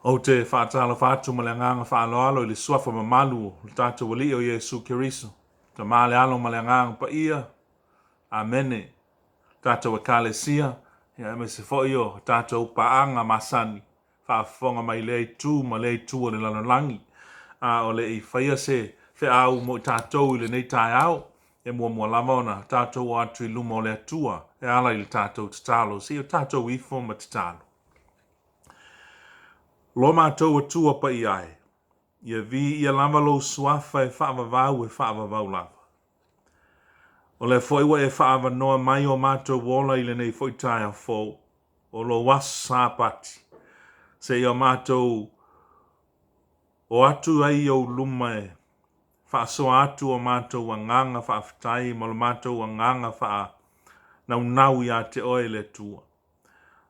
Ou te faatalofa atu ma le agaga faaaloalo i le suafa mamalu o le tatou Alii o Iesu Keriso, Tama le Alo ma le Agaga Paia. Amene. Tatou Ekalesia, ia aemaise foi o tatou paaga masani, faafofoga mai lea itu ma lea itu o le lalolagi. A o le i faia se feau mo i tatou i lenei taeao, e muamua lava ona tatou o atu i luma o le Atua e ala i le tatou tatalo. Se i o tatou ifo ma tatalo. Lo matou Atua paia e, ia viia lava lou suafa e faavavau e faavavau lava. O lea foi ua e faaavanoa mai o matou ola i lenei foi taeao fou, o lou aso Sapati, seia o matou o atu ai i ou luma e faasoa atu o matou agaga faafetai ma lo matou agaga faanaunau iā te oe le Atua.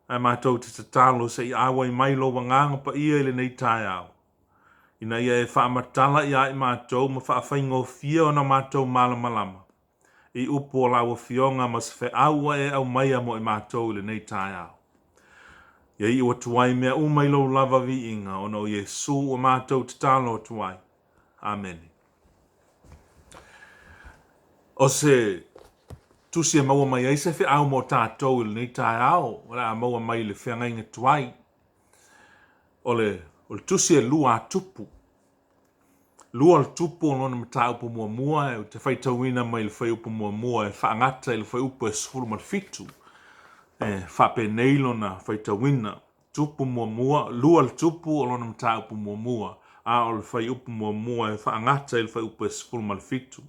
Ae matou te tatalo se i auai mai lou Agaga Paia i lenei taeao, ina ia e faamatala iā i matou ma faafaigofie ona matou malamalama i upu o lau Afioga ma se feau ua e aumaia mo i matou i lenei taeao. Ia iu atu ai mea uma i lou lava viiga ona o Iesu ua matou tatalo atu ai. Amene. O se tusi e maua mai ai se feau mo tatou i lenei taeao, o le a maua mai i le feagaiga tuai. O le, o le tusi e lua a Tupu. Lua o le Tupu o lona mataupu muamua, ou te faitauina mai le fuaiupu muamua e faagata i le fuaiupu e 17. E faapenei lona faitauina. Tupu muamua, lua le Tupu o lona mataupu muamua, a o le fuaiupu muamua e faagata i le fuaiupu e 17.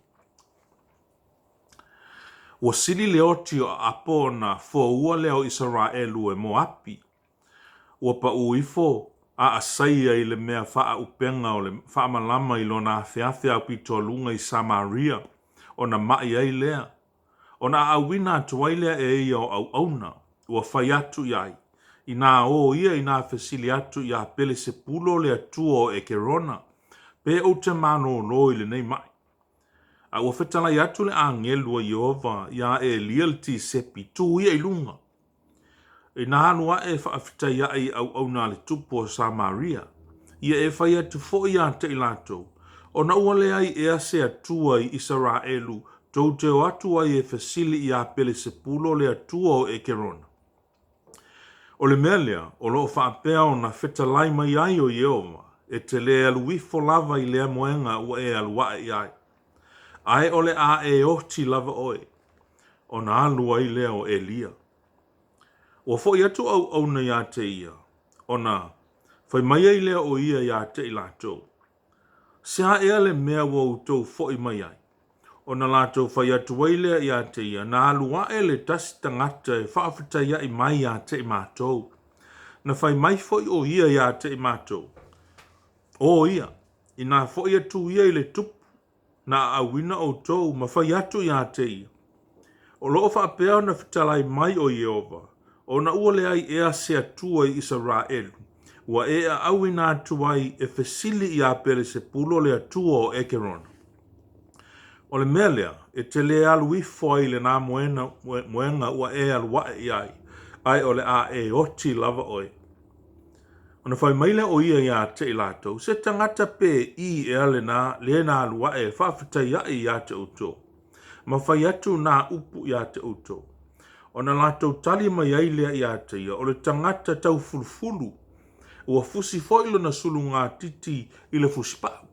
Ua sili le oti o Apo ona foua lea o Isaraelu e Moapi. Ua paʻū ifo a Asaia i le mea faauupega o le faamalama i lona afeafe aupitoaluga i Samaria, ona maʻi ai lea. Ona aauina atu ai lea e ia o auauna, ua fai atu i ai, Inā ō ia inā fesili atu iā Pelesepulo le atua o Ekerona, pe ou te malōlō i lenei maʻi. A ua fetalai atu le āgelu a Ieova iā Elia le Tisepi, tū ia i luga. Ina alu aʻe e faafetai aʻe i auauna a le tupu o Samaria, ia e fai atu foi ia te i latou, Ona ua leai ea se Atua i Isaraelu tou te o atu ai e fesili iā Pelesepulo le atua o Ekerona? O le mea lea o lo o faapea ona fetalai mai ai o Ieova, e te lē alu ifo lava i lea moega ua e alu aʻe i ai, ae o le a e oti lava oe. Ona alu ai lea o Elia. Ua foʻi atu auauna iā te ia, ona fai mai ai lea o ia iā te i latou, Se a ea le mea ua outou foʻi mai ai? Ona latou fai atu ai lea iā te ia, Na alu aʻe le tasi tagata e faafetaiaʻi mai iā te i matou. Na fai mai foʻi o ia iā te i matou, Ō ia, inā foʻi atu ia i le tupu, na aauina outou ma fai atu iā te ia. O lo o faapea ona fetalai mai o Ieova, ona ua leai ea se Atua i Isaraelu, ua e aauina atu ai e fesili iā Pelesepulo le atua o Ekerona. O le mea lea, e te lē alu ifo ai i lenā moena, moega ua e alu aʻe i ai, ae o le a e oti lava oe. Ona fai mai lea o ia iā te i latou, Se tagata pe i ea lenā, le na alu aʻe e faafetai aʻe iā te outou, ma fai atu nā upu iā te outou. Ona latou tali mai ai lea iā te ia, O le tagata taufulufulu, ua fusi foi lona sulugatiti i le fusipaʻu.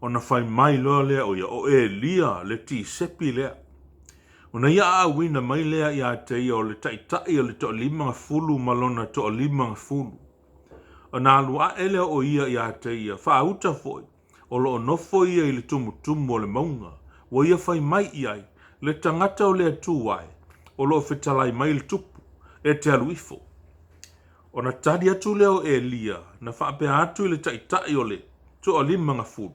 Ona fai mai loa lea o ia, O Elia le Tisepi lea. Ona ia aauina mai lea iā te ia o le taitai o le toalimagafulu ma lona toalimagafulu. Ona alu aʻe lea o ia iā te ia, faauta foi, o lo o nofo ia i le tumutumu o le mauga, ua ia fai mai i ai, Le tagata o le Atua e, o lo o fetalai mai le tupu, e te alu ifo. Ona tali atu lea o Elia, na faapea atu i le taitai o le toalimagafulu,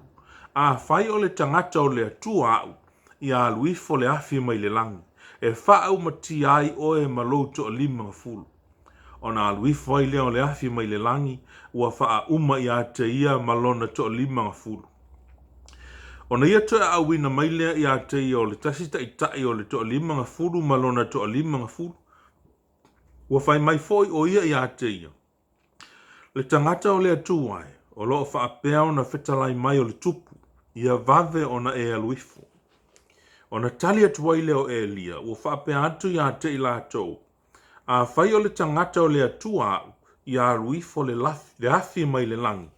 Afai o le tagata o le Atua aʻu, ia alu ifo le afi mai le lagi, e faaumatia ai oe ma lou toalimagafulu. Ona alu ifo ai lea o le afi mai le lagi, ua faauma ia te ia ma lona toalimagafulu. Ona ia toe aauina mai lea ia te ia o le tasi taitai o le toalimagafulu ma lona toalimagafulu. Ua fai mai foi o ia ia te ia. Le tagata o le Atua e, o lo o faapea ona fetalai mai o le tupu, ia vave ona e alu ifo. Ona tali atu ai lea o Elia, ua faapea atu ia te i latou, Afai o le tagata o le Atua au, ia alu ifo le, le afi mai le lagi,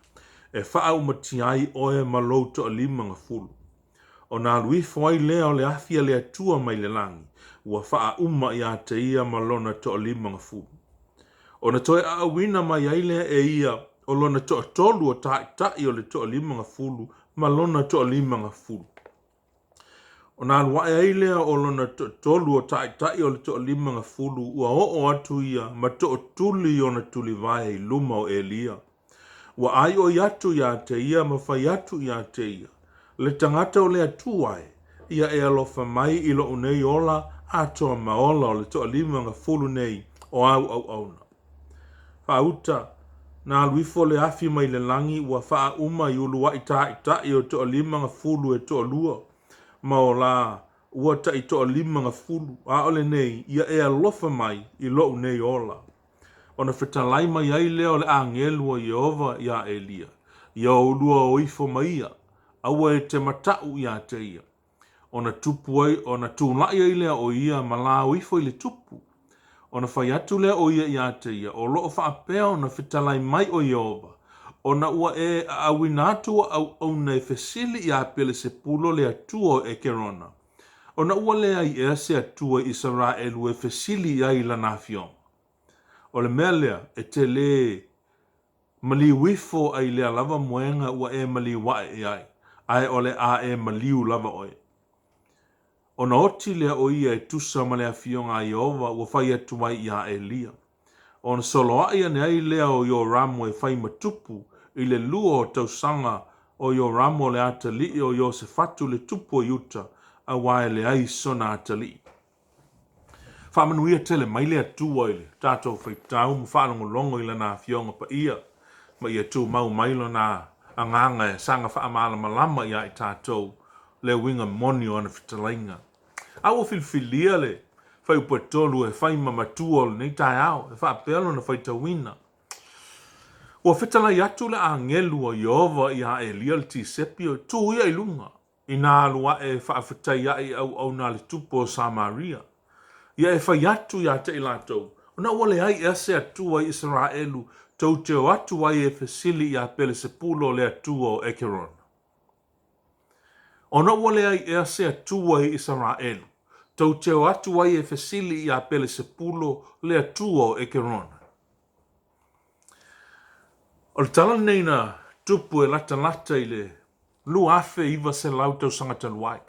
e faaumatia ai oe ma lou toalimagafulu. Ona alu ifo ai lea o le afi a le Atua mai le lagi, ua faauma ia te ia ma lona toalimagafulu. Ona toe aauina mai ai lea e ia o lona toatolu o taitai o le toalimagafulu ma lona toalimagafulu. Ona alu ae ai lea o lona toatolu o taitai o le toalimagafulu ua oo atu ia ma tootuli ona tulivae i luma o Elia. Ua aioi atu ia te ia ma fai atu ia te ia, Le tagata o le Atua e, ia e alofa mai i loʻu nei ola atoa ma ola o le toalimagafulu nei o āu auauna. Faauta, na alu ifo le afi mai le lagi ua faauma i uluaʻi taʻitaʻi o toalimagafulu e toalua, ma o la ua taʻi toalimagafulu, aʻole nei ia e alofa mai i loʻu nei ola. Ona fetalai mai ai lea o le ʻāgelu a Iēhova iā ʻElia, Ia ʻolua o ifo ma ia, aua e te mataʻu iā te ia. Ona tupu ai, ona tulaʻi ai lea o ia ma lā o ifo i le tupu. Ona fai atu lea o ia iā te ia, O loʻo faapea ona fetalai mai ʻo Iēhova, ona ua e ʻaʻauina atu ua ʻauʻauna e fesili iā Pelesepulo le Atua o ʻEkerona, ona ua leai ea se Atua i ʻIseraʻelu e fesili i ai i lana afioga. O le mea lea, e te lē maliu ifo a i lea lava moega ua e maliu aʻe i ai, ae o le a e maliu lava ʻoe. Ona oti lea o ia e tusa ma le afioga a Ieova ua fai atu ai iā ʻElia. Ona soloaʻi ane ai lea o Ioramo e fai ma tupu i le lua o tausaga o Ioramo le atalii o Iosefatu le tupu o Iuta, auā e leai sona atalii. Faamanuia tele mai le Atua i le tatou faitau ma faalogologo i Lana Afioga Paia, ma ia tumau mai Lona Agaga e saga faamalamalama iā i tatou le uiga moni o Ana fetalaiga. A ua filifilia le fuaiupu e 3 e fai ma matua o lenei taeao, e faapea lona faitauina. Ua fetalai atu le ʻāgelu a Ieova iā ʻElia le Tisepi, e tū ia i luga, inā alu aʻe e faafetai aʻe i auauna a le tupu o Samaria. Ia e fai atu iā te i latou, Ona ua leai ea se Atua i Isaraelu tou te o atu ai e fesili iā Pelesepulo le Atua o ʻEkerona? Ona ua leai ea se Atua i Isaraelu tou te o atu ai e fesili iā Pelesepulo le Atua o ʻEkerona? O le tala lenei na tupu e latalata i le 2900 tausaga talu ai.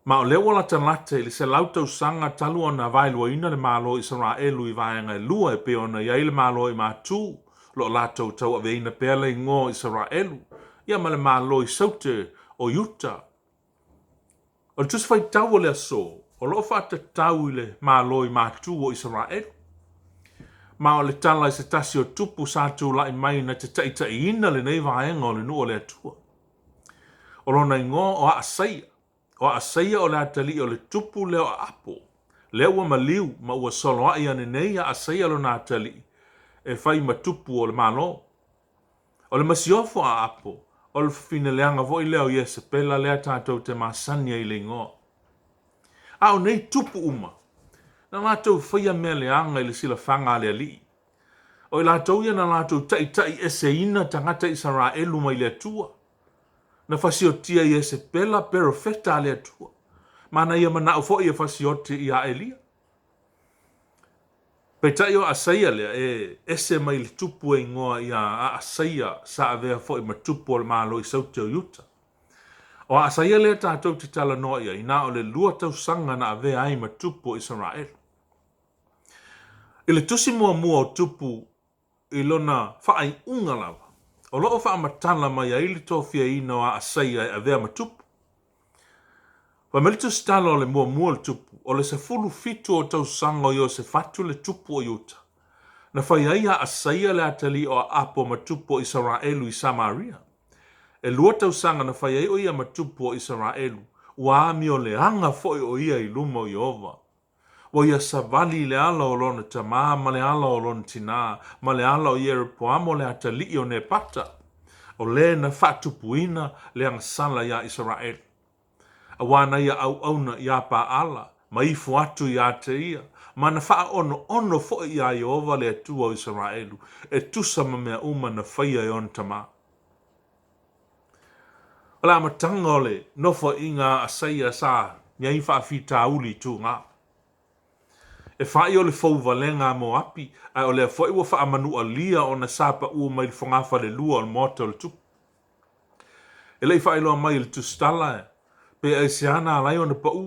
Ma o lea ua latalata i le 100 tausaga talu ona vaeluaina le Malo o Isaraelu i vaega e lua e pei ona i ai le Malo i Matu, o lo o latou tauaveina pea le igoa o Isaraelu, ia ma le Malo i Saute o Iuta. O le Tusi Faitau o le aso, o lo o faatatau i le Malo i Matu o Isaraelu. Ma o le tala i se tasi o tupu sa tulai mai na te taitaiina lenei vaega o le nuu o le Atua. O lona igoa o Aasaia. O Aasaia o le atalii o le tupu lea o Aapo. Lea ua maliu ma ua soloai ane nei a Aasaia lona atalii e fai ma tupu o le Malo. O le masiofo a Aapo, o le fafine leaga foi lea o Iesepela lea tatou te masani ai i le igoa. A o nei tupu uma, na latou faia mea leaga i le silafaga a le Alii. O i latou ia na latou taitaiʻeseina tagata Isaraelu mai le Atua. Na fasiotia Iesepela perofeta a le Atua, ma na ia manaʻo foi e fasioti iā ʻElia. Peitai o Asaia lea e ese mai le tupu e igoa iā Aasaia sa avea foi ma tupu o le Malo i Saute o Iuta. O Aasaia lea tatou te talanoa i ai, na o le lua tausaga na avea ai ma tupu o Isaraelu. I le tusi muamua o Tupu i lona faaiuga lava, o lo o faamatala mai ai le tofiaina o Aasaia e avea ma tupu. Fai mai le tusitala o le muamua o le tupu, o le 17 o tausaga o Iosefatu le tupu o Iuta, na fai ai a Aasaia le atalii o Aapo ma tupu o Isaraelu i Samaria. E lua tausaga na fai ai o ia ma tupu o Isaraelu, ua amio leaga foi o ia i luma o Ieova. Ua ia savali i le ala o lona tamā ma le ala o lona tinā, ma le ala o Ieropoamo le atalii o Nepata, o le na faatupuina le agasala iā Isaraelu. Auā na ia auauna iā Paala, ma ifo atu iā te ia, ma na faaonoono foi iā Ieova le Atua o Isaraelu, e tusa ma mea uma na faia e ona tamā. O le amataga o le nofoaiga a Asaia sa i ai faafitauli tugā. E fa'i o le fouvalega a Moapi, ae o lea foi ua faamanualia ona sa paʻu mai le fogafalelua o le maota o le tupu. E le i faailoa mai e le tusitala pe aisea na ala ai ona paʻu.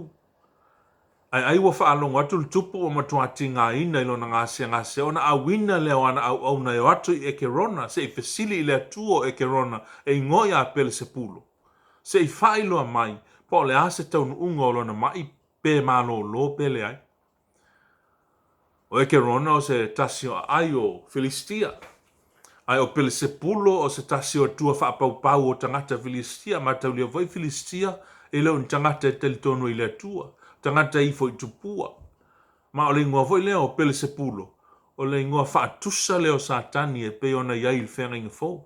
Ae ai ua faalogo atu le tupu ua matua tigaina i lona gasegase ona auina lea o ana auauna e o atu i Ekerona se i fesili i le Atua o Ekerona e igoa ia Pelesepulo, se i faailoa mai po o le a se taunuuga o lona maʻi pe malōlō pe leai. O Ekerona o se tasi o aai o Filistia, ae o Pelesepulo o se tasi o atua faapaupau o tagata Filistia, mataulia foi Filistia e le o ni tagata e talitonu i le Atua, tagata e ifo i tupua. Ma o le igoa foi lea o Pelesepulo, o le igoa faatusa lea o Satani e pei ona i ai i le Feagaiga Fou.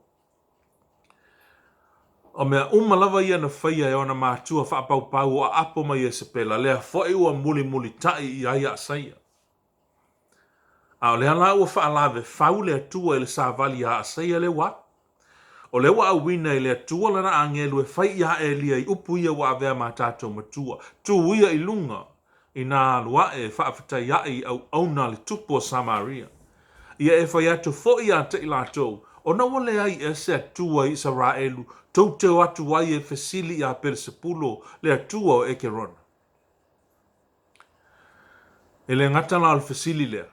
O mea uma lava ia na faia e ona matua faapaupau o Aapo ma Iesepela, lea foi ua mulimulitaʻi i ai Asaia. A o lea la ua faalave fau le Atua i le savali iā Asaia lea ua alu. O lea ua auina e le Atua lana agelu e fai iā Elia i upu ia ua avea ma tatou matua, tu ia i luga inā alu aʻe e faafetai aʻe i auauna a le tupu o Samaria. Ia e fai atu foi ia te i latou, ona ua leai ea se Atua i Isaraelu tou te o atu ai e fesili iā Pelesepulo le atua o Ekerona. E le gata la o le fesili lea,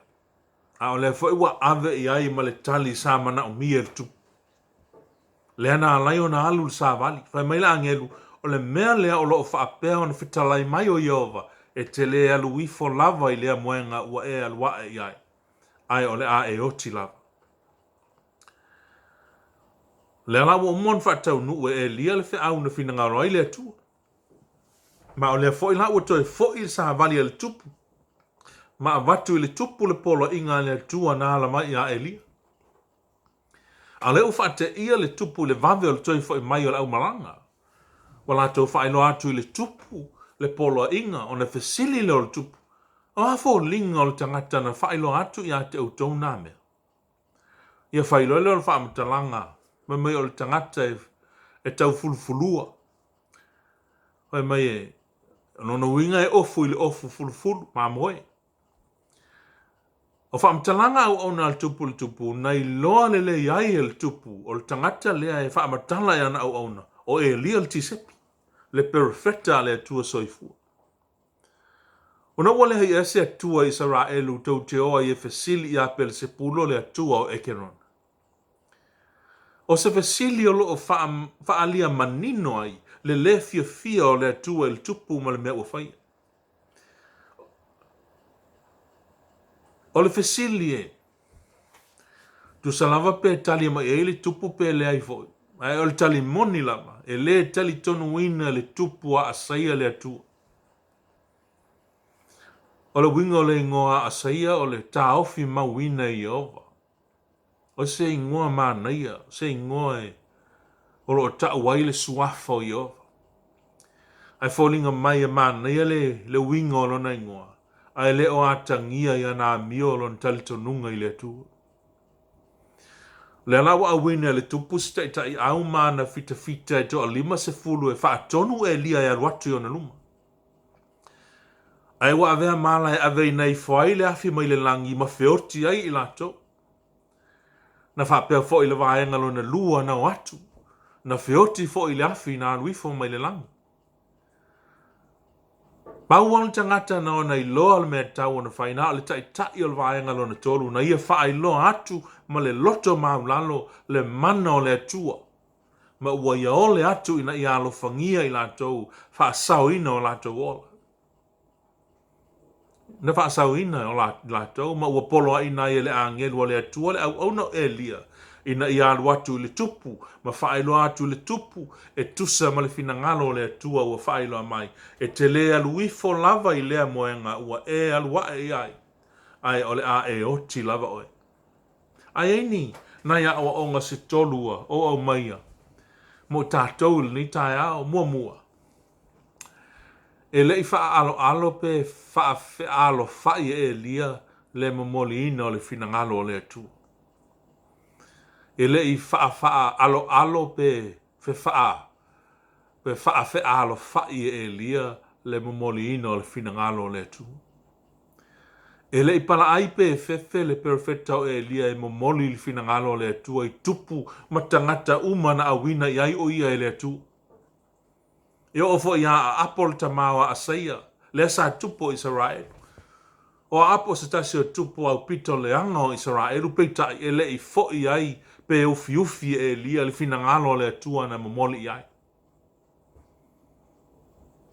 a o lea foi ua ave i ai ma le tali sa manaomia e le tupu. Lea na ala ai ona alu le savali. Fai mai le agelu, O le mea lea o lo o faapea ona fetalai mai o Ieova, e te lē alu ifo lava i lea moega ua e alu aʻe i ai, ae o le a e oti lava. O lea la ua uma ona faataunuu e Elia le feau na finagalo ai le Atua. Ma o lea foi la ua toe foi le savali a le tupu, ma avatu i le tupu le poloaiga a le Atua na ala mai iā Elia. A o lea ua faateia le tupu i le vave o le toe foi mai o le aumalaga. Ua latou faailoa atu i le tupu le poloaiga ona fesili lea o le tupu, O a foliga o le tagata na faailoa atu ia te outou nā mea? Ia fai loa lea o le faamatalaga, fai mai o le tagata e taufulufulua. Fai mai e, o lona uiga e ofu i le ofu fulufulu, mamoe. O faamatalaga auauna a le tupu i le tupu, na iloa lelei ai e le tupu o le tagata lea e faamatala i ana auauna, o Elia le Tisepi, le perofeta a le Atua soifua. Ona ua leai ea se Atua i Isaraelu tou te o ai e fesili iā Pelesepulo le atua o Ekerona? O se fesili o lo o faaalia manino ai le lē fiafia o le Atua i le tupu ma le mea ua faia. O le fesili e, tusa lava pe tali mai ai le tupu pe leai foi, ae o le tali moni lava, e lē talitonuina le tupu a Asaia le Atua. O le uiga o le igoa a Asaia o le taofi mauina e Ieova. O se igoa manaia, o se igoa e o lo o tau ai le suafa o Ieova. Ae foliga mai e manaia le, le uiga o lona igoa, ae le o atagia i ana amio lona talitonuga i le Atua. O lea la ua auina e le tupu se taitaiau ma ana fitafita e toalima sefulu e faatonu Elia e alu atu i ona luma. Ae ua avea mala e aveina ifo ai le afi mai le lagi ma feoti ai i latou. Na faapea foi le vaega lona lua na o atu, na feoti foi le afi na alu ifo mai le lagi. Pau lava le tagata na ona iloa le mea e tatau ona fai, na o le taitai o le vaega lona tolu, na ia faailoa atu ma le loto maulalo le mana o le Atua. ma ua ia ole atu ina ia alofagia i latou faasaoina o latou ola. Na faasaoina o latou ma ua poloaiina ai e le agelu a le Atua le auauna o Elia. ina ia alu atu i le tupu ma faailoa atu i le tupu e tusa ma le finagalo o le Atua ua faailoa mai, E te le alu ifo lava i lea moega ua e alu ae i ai, ae o le a e oti lava oe. A i ai ni nai aoaoga se tolu ua ou aumaia mo tatou i lenei taeao? Muamua, e le i faaaloalo pe faafealofa'i e Elia le momoliina o le finagalo o le Atua. E le i faafaaaloalo pe pe faafealofa'i e Elia le momoliina o le finagalo o le Atua. E le i palaai pe fefe le perofeta o Elia e momoli le finagalo o le Atua i tupu ma tagata uma na auina i ai o ia e le Atua. E oo foi iā Aapo le tama o Aasaia, lea sa tupu o Isaraelu. O Aapo o se tasi o tupu aupito leaga o Isaraelu, peitai e le i foi ai pe ufiufi e Elia le finagalo o le Atua na momoli i ai.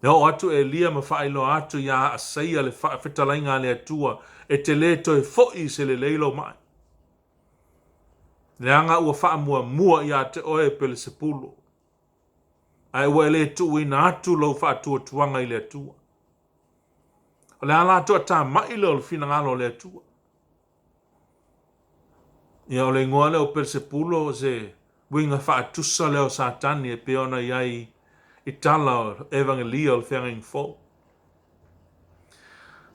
E oo atu Elia ma faailoa atu iā Aasaia le fetalaiga a le Atua, E te le toe foi i se lelei lou maʻi, leaga ua faamuamua iā te oe Pelesepulo, ae ua e le tuuina atu lou faatuatuaga i le Atua. O le a la toatamaʻi lea o le finagalo o le Atua? Ia, o le igoa lea o Pelesepulo o se uiga faatusa lea o Satani e pei ona i ai i tala o Evagelia o le Feagaiga Fou.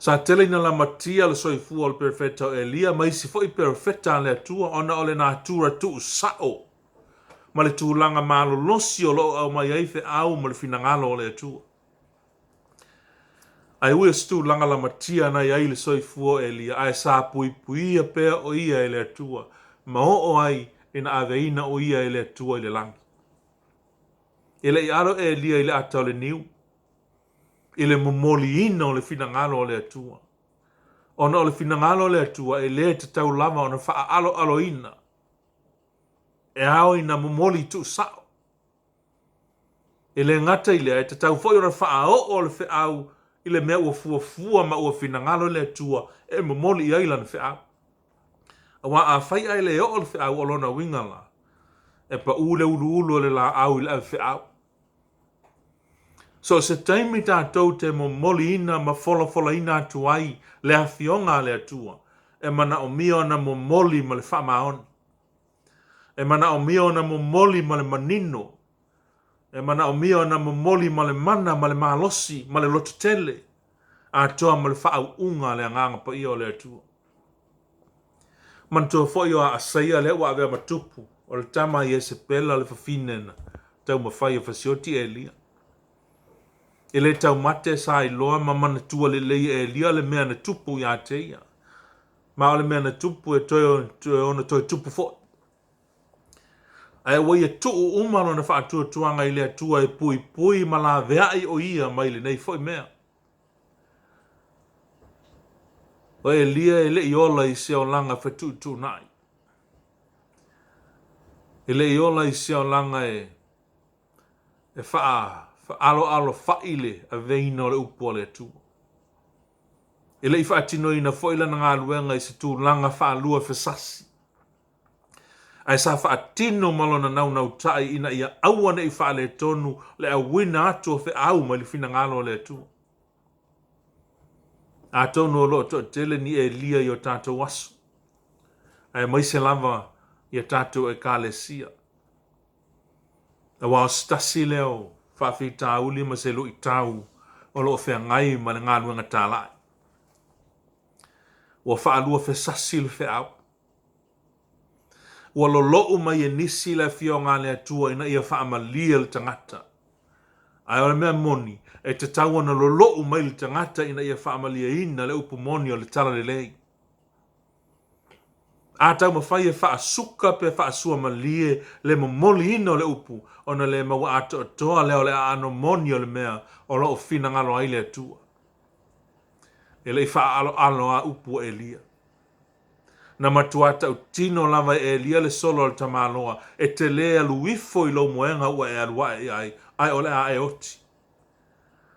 Sa tele ina lamatia le soifua o le perofeta o Elia ma isi foi perofeta a le Atua ona o le natura tuusao ma le tulaga malolosi o lo o aumai ai feau ma le finagalo o le Atua. Ae ui o se tulaga lamatia na i ai le soifua o Elia, ae sa puipuia pea o ia e le Atua ma oo ai ina aveina o ia e le Atua i le lagi. E le i alo Elia i le ata o le niu, i le momoliina o le finagalo o le Atua. Ona o le finagalo o le Atua e le tatau lava ona faaaloaloina, e ao ina momoli tuusao. E le gata i lea, e tatau foi ona faaoo le feau i le mea ua fuafua ma ua finagalo le Atua e momoli i ai lana feau. Aua afai ae le oo le feau o lona uiga la, e paʻu le uluulu o le laau i le ave feau. So o se taimi tatou te momoliina ma folafolaina atu ai le Afioga a le Atua, e manaomia ona momoli ma le faamaoni. E manaomia ona momoli ma le manino. E manaomia ona momoli ma le mana ma le malosi ma le lototele, atoa ma le faauuga a le Agaga Paia o le Atua. Manatua foi o Aasaia lea ua avea ma tupu, o le tama a Iesepela le fafine na taumafai e fasioti Elia. E le taumate sa iloa ma manatua lelei e Elia le mea na tupu iā te ia. Ma o le mea na tupu e toe, toe ono toe tupu foi. Ae ua ia tuu uma lona faatuatuaga i le Atua e puipui ma laveai o ia mai lenei foi mea. O Elia e le i ola i se olaga fetuutuunai. E le i ola i se olaga e e faaaloalofa'i le aveina o le upu a le Atua. E le i faatinoina foi lana galuega i se tulaga faalua fesasi, ae sa faatino ma lona naunauta'i ina ia aua ne i faaletonu le auina atu o feau mai le finagalo o le Atua. Atonu o lo o toatele ni Elia i o tatou aso, aemaise lava i a tatou Ekalesia. Aua o se tasi lea o faafitauli ma se luitau o lo o feagai ma le galuega talai. Ua faaluafesasi le feau. Ua lolo'u mai e nisi le Afioga a le Atua ina ia faamalie le tagata. Ae o le mea moni, e tatau ona lolo'u mai le tagata ina ia faamalieina le upu moni o le Talalelei. A taumafai e faasuka pe faasuamalie le momoliina o le upu, ona le maua atoatoa lea o le aano moni o le mea o lo o finagalo ai le Atua. E le i faaaloalo a upu o Elia. Na matua tautino lava e Elia le solo a le tamaloa, E te le alu ifo i lou moega ua e alu ae i ai, ae o le a e oti.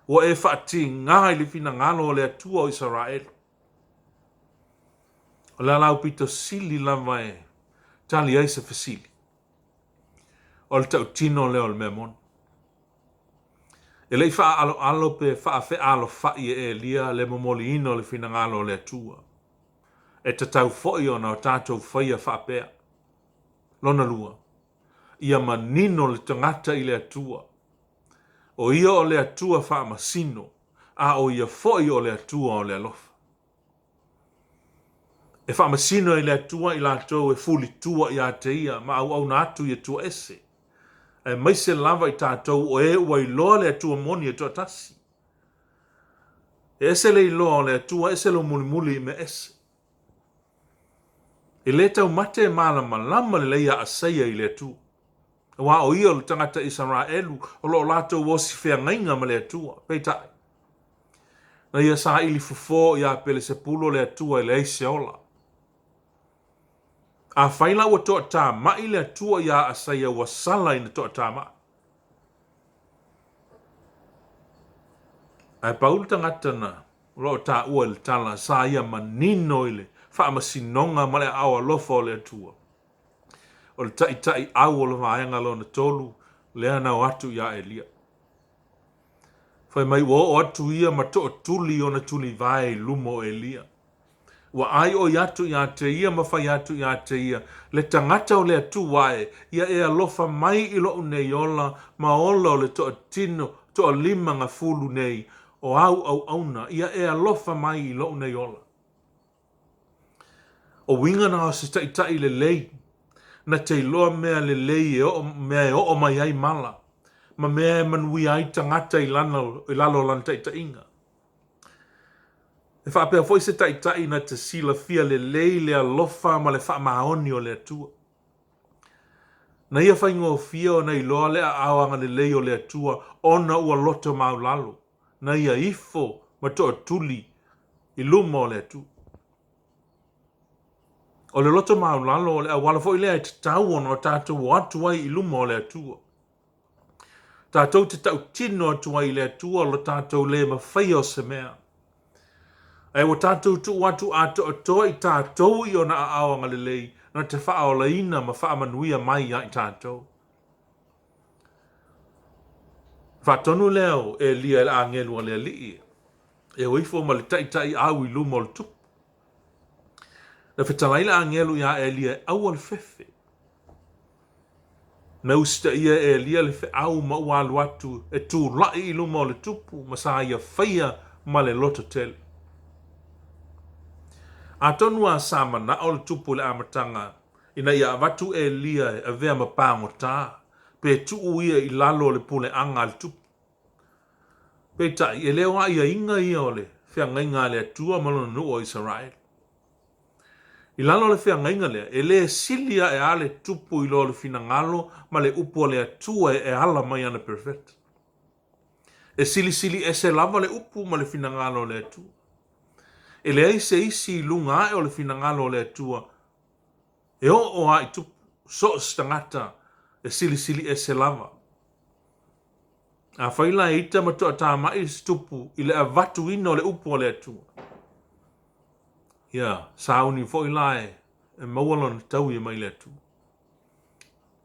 Ua e faatigā i le finagalo o le Atua o Isaraelu. O le ala aupito sili lava e tali ai se fesili. O le tautino lea o le mea moni. E le i faaaloalo pe faafealofa'i e Elia le momoliina o le finagalo o le Atua. E tatau foi ona o tatou faia faapea. Lona lua, ia manino le tagata i le Atua. O ia o le Atua faamasino, a o ia foi o le Atua o le alofa. E faamasino ai le Atua i latou e fulitua ia te ia ma auauna atu i Atua ese, aemaise lava i tatou o e ua iloa le Atua moni e toatasi. E ese le iloa o le Atua, ese lou mulimuli i mea ese. E le taumate e malamalama lelei a Asaia i le Atua, aua o ia o le tagata Isaraelu o lo o latou osi feagaiga ma le Atua. Peitai, na ia saili fofo iā Pelesepulu o le Atua e leai se ola. Afai la ua toatama'i le Atua iā Asaia ua sala ina toatama'i. Ae pau le tagata na o lo o taua i le tala sa ia manino i le faamasinoga ma le aao alofa o le Atua. O le taitaiau o le vaega lona tolu lea na o atu iā Elia. Fai mai ua oo atu ia ma tootuli ona tulivae i luma o Elia. Ua aioi atu ia te ia ma fai atu ia te ia, Le tagata o le Atua e, ia e alofa mai i loʻu nei ola ma ola o le toatino toalima gafulu nei o āu auauna, ia e alofa mai i loʻu nei ola. O uiga na o se taitai lelei, na te iloa mea lelei e oo, mea e oo mai ai mala, ma mea e manuia ai tagata i lana, i lalo o lana taitaiga. E faapea foi se taitai na te silafia lelei le alofa ma le faamaoni o le Atua. Na ia faigofie ona iloa le aao agalelei o le Atua ona ua loto maulalo, na ia ifo ma tootuli i luma o le Atua. O le loto maulalo o le auala foi lea e tatau ona o tatou o atu ai i luma o le Atua. Tatou te tautino atu ai i le Atua lo tatou le mafaia o se mea. Ae ua tatou tuu atu atoatoa i tatou i ona aao agalelei na te faaolaina ma faamanuia mai ia i tatou. Faatonu lea o Elia e le agelu a le Alii e o ifo ma le taitaiau i luma o le tupu. Na fetalai le agelu iā Elia e aua le fefe. Na usitaia e Elia le feau ma ua alu atu e tula'i i luma o le tupu ma sa ia faia ma le loto tele. Atonu a sa mana'o le tupu i le amataga ina ia avatu Elia e avea ma pagotā pe tuu ia i lalo o le puleaga a le tupu. Peitai, e le o aiaiga ia o le feagaiga a le Atua ma lona nuu o Isaraelu. I lalo o le feagaiga lea, e le sili ae a le tupu i lo le finagalo ma le upu a le Atua e ala mai ana perofeta. E silisili ese lava le upu ma le finagalo o le Atua. E leai se isi i luga ae o le finagalo o le Atua e oo a i tupu, so o se tagata e silisili ese lava. Afai la e ita ma toatama'i se tupu i le avatuina o le upu a le Atua, ia, sauni foi la e maua lona taui mai le Atua.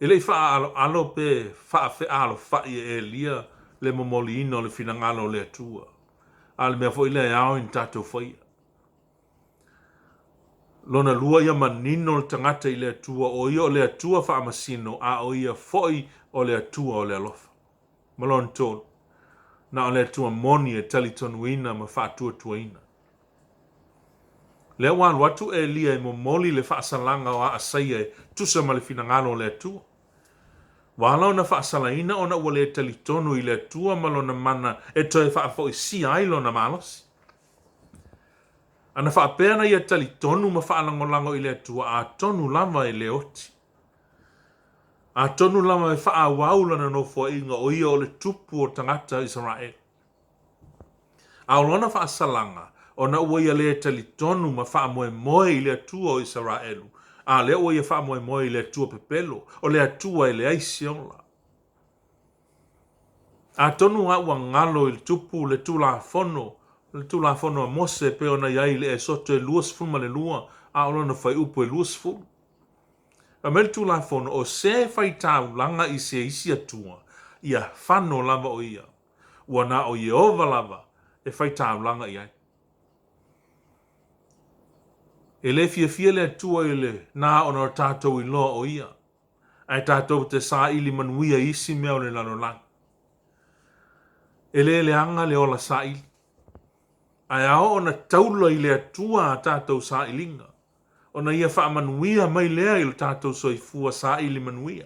E le i faaaloalo pe faafealofa'i e Elia le momoliina o le finagalo o le Atua, a o le mea foi lea e ao ina tatou faia. Lona lua ia manino le tagata i le Atua, o ia o le Atua faamasino, a o ia foi o le Atua o le alofa. Ma lona tolu, na o le Atua moni e talitonuina ma faatuatuaina. Lea ua alu atu Elia e momoli le faasalaga o Aasaia e tusa ma le finagalo o le Atua. Ua ala ona faasalaina ona ua le talitonu i le Atua ma lona mana e toe faafoisia ai lona malosi. Ana faapea na ia talitonu ma faalagolago i le Atua, atonu lava e le oti. Atonu lava e faaauau lana nofoaiga o ia o le tupu o tagata Isaraelu. A o lona faasalaga, ona ua ia le talitonu ma faamoemoe i le Atua o Isaraelu, a lea ua ia faamoemoe i le Atua pepelo, o le Atua e leai se ola. Atonu lava ua galo i le tupu le Tulafono, le Tulafono a Mose e pei ona i ai i le Esoto e 22, a o lona fuaiupu e 20. Fai mai le Tulafono, o se faitaulaga i se isi Atua, ia fano lava o ia, ua na o Ieova lava e faitaulaga i ai. E le fiafia le Atua i le na ona o tatou iloa o ia, ae tatou te saili manuia i isi mea o le lalolagi. E le leaga le ola saili, ae ao ona taula i le Atua a tatou sailiga, ona ia faamanuia mai lea i lo tatou soifua saili manuia.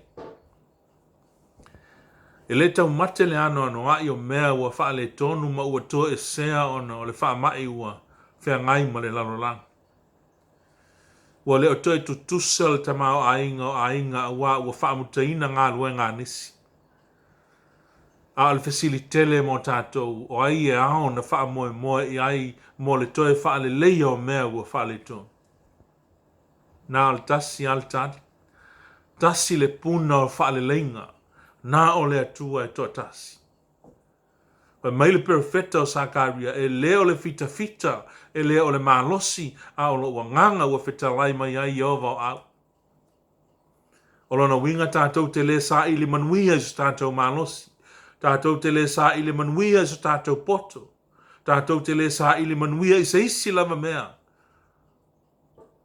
E le taumate le anoanoai o mea ua faaletonu ma ua toesea ona o le faamai ua feagai ma le lalolagi. Ua le o toe tutusa le tamaoaiga o aiga aua ua faamutaina galuega a nisi. A o le fesili tele mo tatou, o ai e ao ona faamoemoe i ai mo le toe faaleleia o mea ua faaletonu? Na o le tasi lava le tali. Tasi le puna o faaleleiga, na o le Atua e toatasi. Fai mai le perofeta o Sakaria, e le o le fitafita, e le o le malosi, a o lou agaga ua fetalai mai ai Ieova o au. O lona uiga tatou te le saili manuia i so tatou malosi, tatou te le saili manuia i so tatou poto, tatou te le saili manuia i se isi lava mea.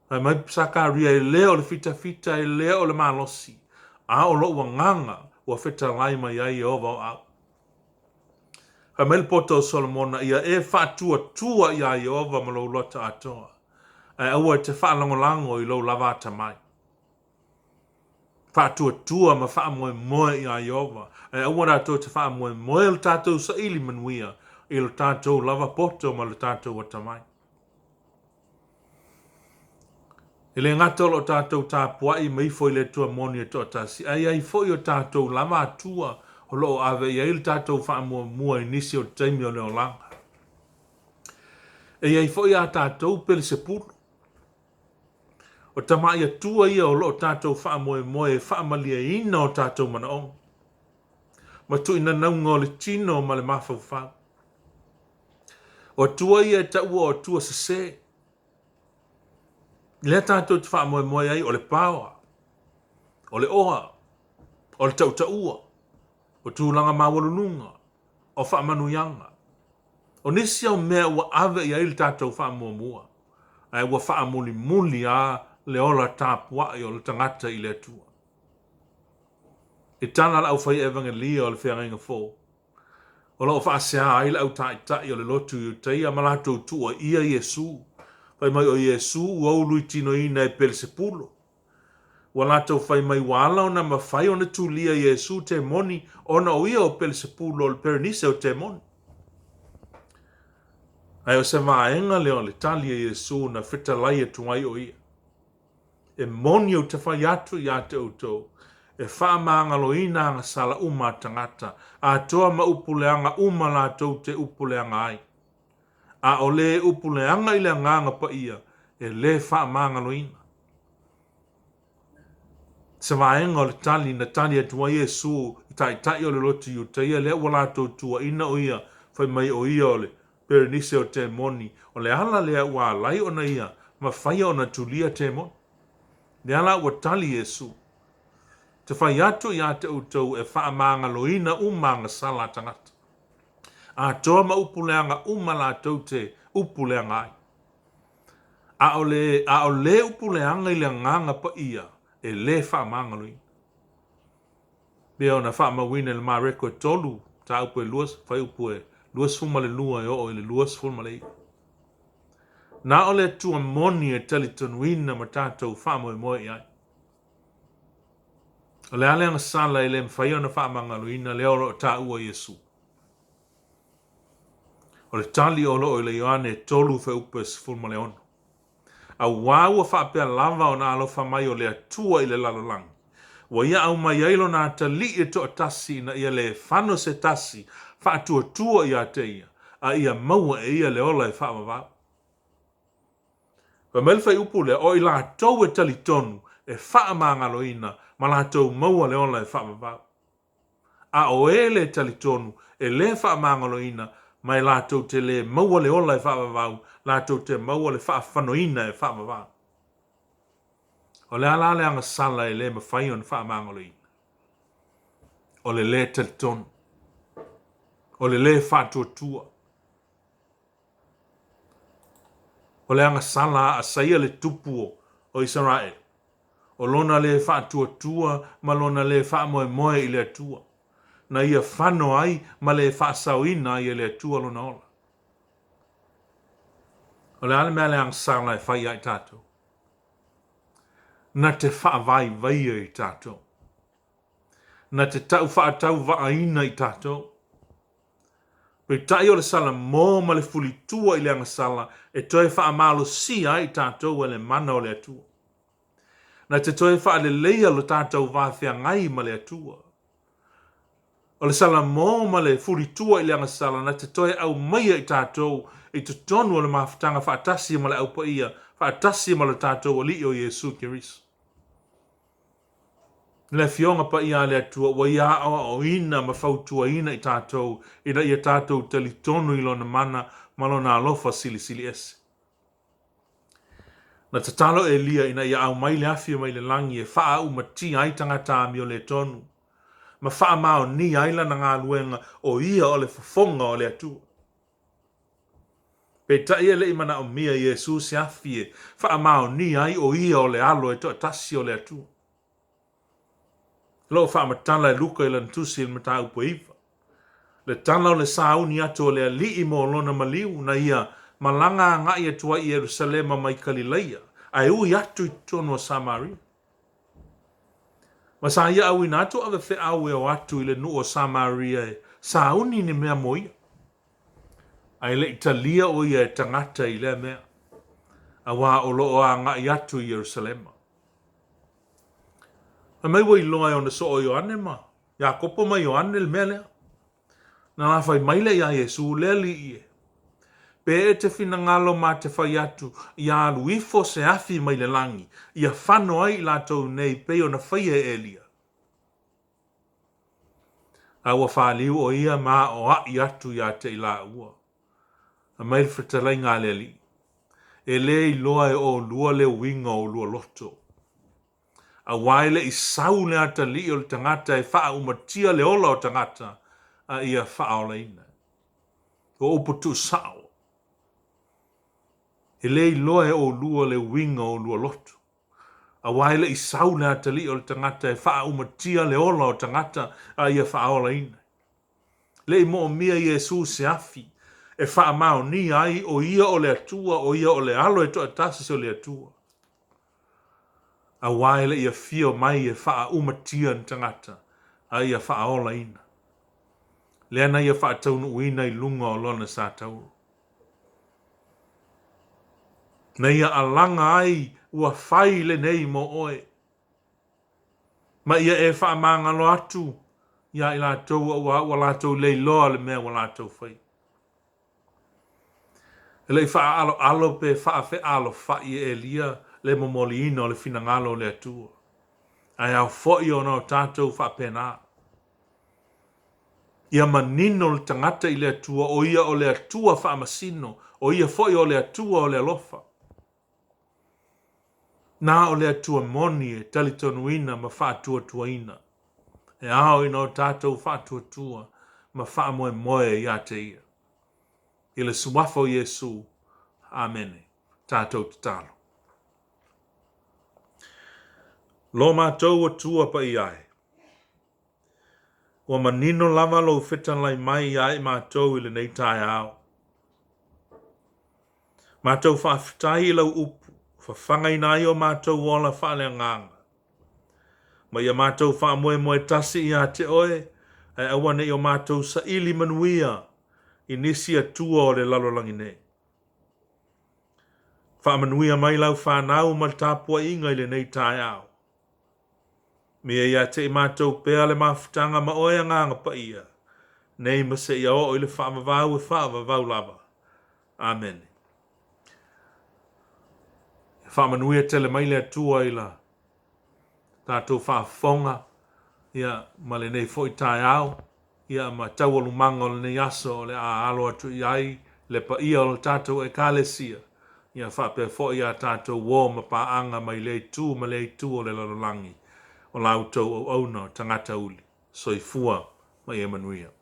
Fai mai Sakaria, e le o le fitafita, e le o le malosi, a o lou agaga ua fetalai mai ai Ieova o au. Fai mai le poto o Solomona, ia e faatuatua iā Ieova ma lou loto atoa, ae aua e te faalagolago i lou lava atamai. Faatuatua ma faamoemoe iā Ieova, ae aua tatou te faamoemoe lo tatou saili manuia i lo tatou lava poto ma lo tatou atamai. E le gata o lo o tatou tapuai ma ifo i le Atua moni e toatasi, ae i ai foi o tatou lava Atua o lo o ave i ai le tatou faamuamua i nisi o taimi o le olaga. E i ai foi a tatou Pelesepulu. O tamai Atua ia o lo o tatou faamoemoe e faamalieina o tatou manaoga ma tuuinanauga o le tino ma le mafaufau. O Atua ia e taua o Atua sese. Lea tatou te faamoemoe ai o le paoa, o le oa, o le tautaua, o tulaga maualuluga, o faamanuiaga. O nisi au mea ua ave i ai le tatou faamuamua, ae ua faamulimuli lava le ola tapuai o le tagata i le Atua. I tala a le aufai evagelia o le feagaiga fou, O lo o faasea ai le au taitai o le lotu Iutaia ma latou tuuaia Iesu, fai mai o Iesu ua uluitinoina e Pelesepulo. Ua latou fai mai ua ala ona mafai ona tulia Iesu temoni ona o ia o Pelesepulo o le perenise o temoni. Ae o se vaega lea o le tali a Iesu na fetalai atu ai o ia. E moni ou te fai atu iā te outou, e faamagaloina agasala uma a tagata, atoa ma upu leaga uma latou te upu leaga ai. A o le upu leaga i le Agaga Paia, e le faamagaloina. Se vaega o le tali na tali atu ai Iesu i taitai o le lotu Iutaia lea ua latou tuuaina o ia, fai mai o ia o le Perenise o temoni, o le ala lea ua alai ona ia mafaia ona tulia temoni. Lea la ua tali Iesu, Te fai atu iā te outou e faamagaloina uma agasala a tagata. Atoa ma upu leaga uma latou te upu leaga ai. A o le, a o le upu leaga i le Agaga Paia e le faamagaloina. Pei ona faamauina i le Mareko e 3, mataupu e 2, fuaiupu e 22 e oo i le 29. Na o le Atua moni e talitonuina ma tatou faamoemoe i ai. O le a le agasala e le mafai ona faamagaloina lea o lo o taua Iesu? O le tali o lo o i le Ioane 3 fuaiupu e 16. Auā ua faapea lava ona alofa mai o le Atua i le lalolagi, ua ia aumai ai lona atalii e toatasi ina ia le fano se tasi faatuatua iā te ia, a ia maua e ia le ola e faavavau. Fai mai le fuaiupu lea, o i latou e talitonu, e faamagaloina, ma latou maua le ola e faavavau. A o e le talitonu, e le faamagaloina, ma e latou te le maua le ola e faavavau, latou te maua le faafanoina e faavavau. O le a la le agasala e le mafai ona faamagaloina? O le lē talitonu. O le lē faatuatua. O le agasala a Asaia le tupu o Isaraelu, o lona lē faatuatua ma lona lē faamoemoe i le Atua, na ia fano ai ma le faasaoina ai e le Atua lona ola. O le a le mea le agasala e fai ia i tatou? Na te faavaivaia i tatou. Na te taufaatauvaaina i tatou. Peitai o le salamo ma le fulitua i le agasala e toe faamalosia ai i tatou e le mana o le Atua. Na te toe faaleleia lo tatou va feagai ma le Atua. O le salamo ma le fulitua i le agasala na te toe aumaia i tatou i totonu o le mafutaga faatasi ma le Au Paia, faatasi ma lo tatou Alii o Iesu Keriso. Le Afioga Paia a le Atua ua Ia aoaoina ma fautuaina i tatou ina ia tatou talitonu i Lona mana ma Lona alofa silisili ese. Na tatalo Elia ina ia aumai le afi mai le lagi e faaaumatia ai tagata amioletonu ma faamaonia ai lana galuega o ia o le fofoga o le Atua. Peitai e le i manaomia Iesu se afi e faamaonia ai o ia o le Alo e toatasi o le Atua. O lo o faamatala e Luka i lana tusi i le mataupu e 9. Le tala o le sauni atu o le Alii mo lona maliu na ia malaga agai atu ai i Ierusalema mai Kalilaia, ae ui atu i totonu o Samaria. Ma sa ia auina atu ave feau e o atu i le nuu o Samaria e sauni ni mea mo ia. Ae le i talia o ia e tagata i lea mea, auā o lo o agai atu i Ierusalema. Fai mai ua iloa e ona soo o Ioane ma Iakopo ma Ioane le mea lea. Na la fai mai lea iā Iesu, Le Alii e, pe e te finagalo ma te fai atu, ia alu ifo se afi mai le lagi, ia fano ai i latou nei pei ona faia e Elia. A ua faliu o ia ma aoaʻi atu iā te i laua. Fai mai le fetalaiga a le Alii, E le iloa e ʻolua le uiga o ʻolua loto. Auā e le i sau le atalii o le tagata e faaaumatia le ola o tagata, a ia faaolaina. O upu tuusao, E le iloa e ʻolua le uiga o ʻolua loto. Auā e le i sau le atalii o le tagata e faaaumatia le ola o tagata, a ia faaolaina. Le i moomia Iesu se afi e faamaonia ai o Ia o le Atua, o Ia o le Alo e toatasi o le Atua. Auā e le i afio mai e faaaumatia ni tagata, a ia faaolaina. Lea na Ia faataunuuina i luga o Lona satauro. Na Ia alaga ai ua fai lenei mo oe. Ma ia e faamagalo atu iā i latou auā ua latou le iloa le mea ua latou faia. E le i faaaloalo pe faafealofaʻi e Elia le momoliina o le finagalo o le Atua, ae ao foi ona o tatou faapena. Ia manino le tagata i le Atua, o ia o le Atua faamasino, o ia foi o le Atua o le alofa. Na o le Atua moni e talitonuina ma faatuatuaina, e ao ina o tatou faatuatua ma faamoemoe iā te Ia. I le Suafa o Iesu. Amene. Tatou tatalo. Lo matou Atua paia e, ua manino lava lou fetalai mai iā i matou i lenei taeao. Matou faafetai i lau upu, fafagaina ai o matou ola faaleagaga. Ma ia matou faamoemoe tasi iā te oe, ae aua ne i o matou saili manuia i nisi atua o le lalolagi nei. Faamanuia mai lau fanau ma le tapuaiga i lenei taeao. Mea ia te i matou pea le mafutaga ma oe Agaga Paia, nei ma seia oo i le faavavau e faavavau lava. Amene. Ia faamanuia tele mai le Atua i la tatou faafofoga ia ma lenei foi taeao ia ma taualumaga o lenei aso o le a alo atu i ai le paia o le tatou Ekalesia. Ia faapea foi a tatou uo ma paaga mai lea itu ma lea itu o le lalolagi, o la outou auauna o tagata uli. Soifua ma ia manuia.